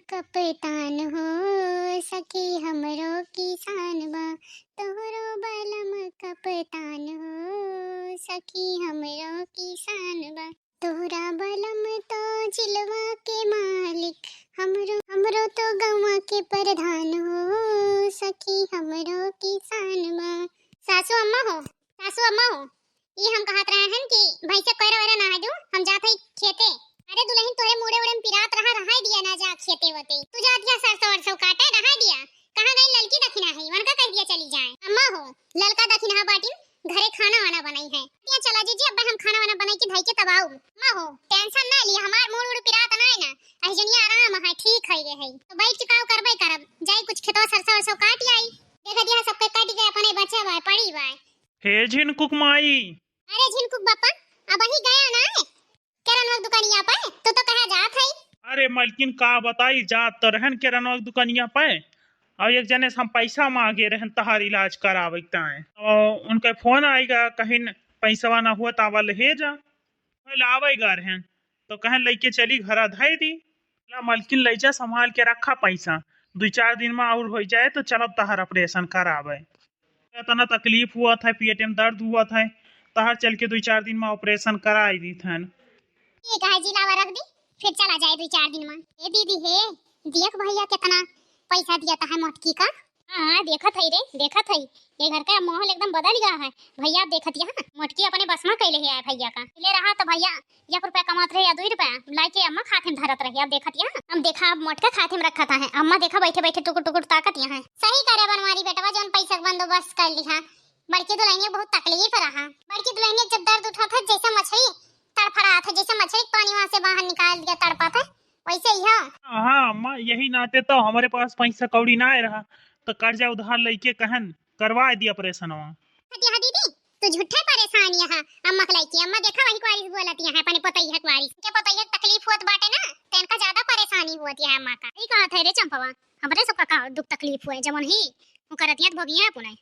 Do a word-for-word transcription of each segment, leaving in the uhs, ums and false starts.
कप्तान हो सखी हमरो किसान बा, तोहरो बलम कप्तान हो सखी हमरो किसान बा। तोहरा बलम तो जिलवा के मालिक, हमरो, हमरो तो गौवा के प्रधान हो सखी हमरो किसान बा। सासू अम्मा हो, सासू अम्मा हो, ई हम कहत रहे हन कि भैंसे कोयरा वैरा नहाय दू, हम जात हई खेते। अरे दुलहिन, तोहरे मुड़े उड़े में पिरात रहा, रहाय दिया ना जा खेते वते। तू जात जा सरसों वरसों काटे, रहाय दिया। कहाँ गई ललकी दखिना है, उनका कह दिया चली जाए। अम्मा हो, ललका दखिना बाटिन, घरे खाना वाना बनाई है। दिया चला जीजी, अब हम खाना वाना बनाई के धई के तब आऊ। अम्मा हो, tension ना लिया, हमार मुड़ उड़ पिरात ना है ना, अहिजनिया आराम है, ठीक है रे है। तो बैठ के काव करबे करब, जाई कुछ खेतवा सरसों वरसों काट आई। देख दिया सबके कट गए, अपने बचे बाय, पड़ी बाय। हे झिनकुक माई। अरे झिनकुक बापा, अबही गया ना है केरनवा के दुकानिया पे, तू तो कहा जात है। अरे मलकिन का बताई, जात तो रहन केरनवा के दुकानिया पे, और एक जने से हम पैसा मांगे रहन तहार इलाज करावे के ताए, तो उनके फोन आइगा, कहिन पैसवा ना हुआ तावा ले जा। लावे गा रहन, तो कहन लइके चली घरा धई दी। ला मलकिन लइ जा, संभाल के रखा पैसा, दुई चार दिन में और होइ जाए तो चलब तहार operation करावे। इतना तकलीफ हुआ था, पेट में दर्द हुआ था, तहार चल के दुई चार दिन में operation कराई दी थन। ठीक है जी, लावा रख दी, फिर चला जाए दुई चार दिन में। ए दीदी हे, देख भैया कितना पैसा दिया था है मोटकी का। हाँ, हाँ, देखत हई रे, देखत हई। ये घर का माहौल एकदम बदल गया है। भैया, आप देखत यहाँ, मोटकी अपने बस में कैले है भैया का। ले रहा तो भैया, एक रुपया कमात रहे या दुई रुपया, लाइके अम्मा खाते में धरत रहे। अब देखत यहाँ, हम देखा, अब मोटका खाते में रखत है। अम्मा देखा, बैठे बैठे टुकुर टुकुर ताकत यहाँ है। सही करे बनवारी बेटवा, जौन पैसा के बंदोबस्त कर लिहा। बड़की दुल्हनिया बहुत तकलीफ रहा। बड़की दुल्हनिया जब दर्द उठा था, जैसे मछली तड़फड़ा था, जैसे मछली पानी वहाँ से बाहर निकाल दिया, तड़पा था, वैसे ही है। हाँ, हाँ, अम्मा, यही नाते तो हमारे पास पैसा कौड़ी ना रहा, तो कर्जा उधार लइके कहन करवा दिया operation वहाँ। हटिया दीदी, तू झूठे परेशान यहाँ अम्मा के लइके। अम्मा देखा वही कुआरिस बोलत यहाँ अपने पतैया कुआरिस। के पतैया के तकलीफ होत बाटे ना, तेनका ज्यादा परेशानी होत है अम्मा का। ई कहत है रे चंपवा, हमरे सबका का दुख तकलीफ हुए, जवन ही वो करत यहाँ भोगिया अपने।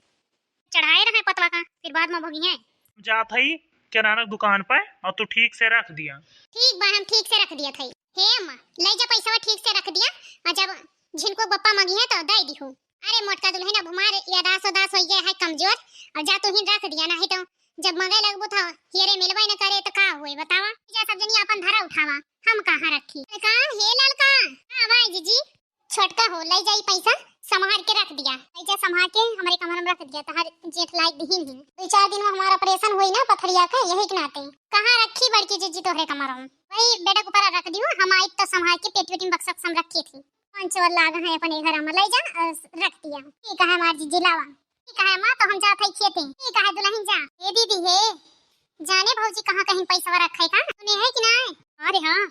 चढ़ाए रहे पतवा का, फिर बाद में भोगिया। जात हई किराना दुकान पे, और तू ठीक से रख दिया। ठीक बा, हम ठीक से रख दिया थई। हे अम्मा, ले जा पैसा ठीक से रख दिया, और जब झिनको बप्पा मंगी है तो दे दिहू। अरे मोटका दुल्हन, अब हमारे यादाश्त उदास हो गया है कमजोर, और जा तू ही रख दिया, नहीं तो जब मगे लगबू तो हियरे मिलबे न करे तो का हुए बतावा? जा सब जनी अपन धरा उठावा, हम कहाँ रखी? ललका, हे ललका, हाँ भाई जीजी। छोटका हो, ले जाई पैसा, संभाल के रख दिया। ले जा संभाल के हमारे कमरा में रख दिया, तहार जेठ लायक दिहिन ही। दुई चार दिन में हमारा operation हुई ना पथरिया का, यही के नाते। कहाँ रखी बड़की जीजी तोहरे कमरा में? वही बेड के ऊपर रख दियो, हम आई तो संभाल के पेटी वेटी में बक्सा उक्सा में रखी थी। कौन चोर लाग है अपने घर में, ले जा, अ, रख दिया। ठीक है हमार जीजी, लावा। ठीक है माँ, तो हम जात है खेते। ठीक है दुल्हन जा। ए दीदी हे, जाने भौजी कहाँ कहीं पैसा रखे का, सुने है कि ना? अरे हाँ,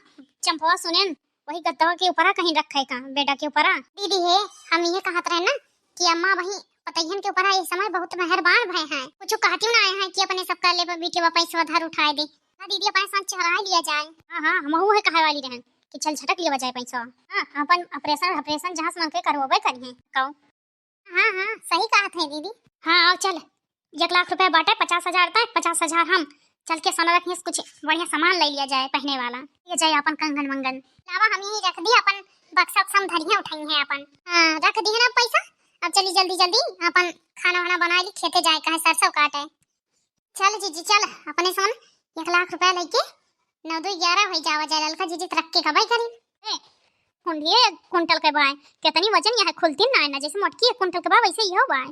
चंपवा सुने न, वही गद्दवा के ऊपरा कहीं रखे का, बेड के ऊपरा। दीदी हे, हम ये कहत रहे ना कि अम्मा वही पतैहन के ऊपरा इस समय बहुत मेहरबान भय हैं, कुछ कहती ना आए हैं कि अपने सबका ले बिटिया पैसा उधार उठाए दे। हाँ दीदी, अपने साथ चढ़ा लिया जाए। हाँ, हाँ, हम है कहे वाली रहन कि चल झटक लिया जाए पैसा। हाँ, अपन operation, operation जहाँ से मन के करवाबे करिए। कहो। हाँ, हाँ, सही कहत है दीदी। हाँ, आओ चल, एक लाख रुपया बाटे, पचास हजार तक, पचास हजार हम चल के सोना रखिए, कुछ बढ़िया सामान ले लिया जाए पहने वाला, लिया जाए अपन कंगन वंगन। लावा हम यहीं रख दी, अपन बक्सा उक्सा हम धरिए उठाई है अपन। हाँ, रख दी है ना पैसा, अब चली जल्दी जल्दी अपन खाना वाना बना ली, खेते जाए का है, सरसों काटे। चल जीजी चल, अपने सोन एक लाख रुपया लेके नौ दो ग्यारह हो जावा जाए, ललका जीजी तरक्की कमाई करी। ए, कुंडिये कुंटल के बाय, कितनी वजन यहाँ खुलती ना है ना, जैसे मोटकी एक कुंटल के बा वैसे ही हो बाय।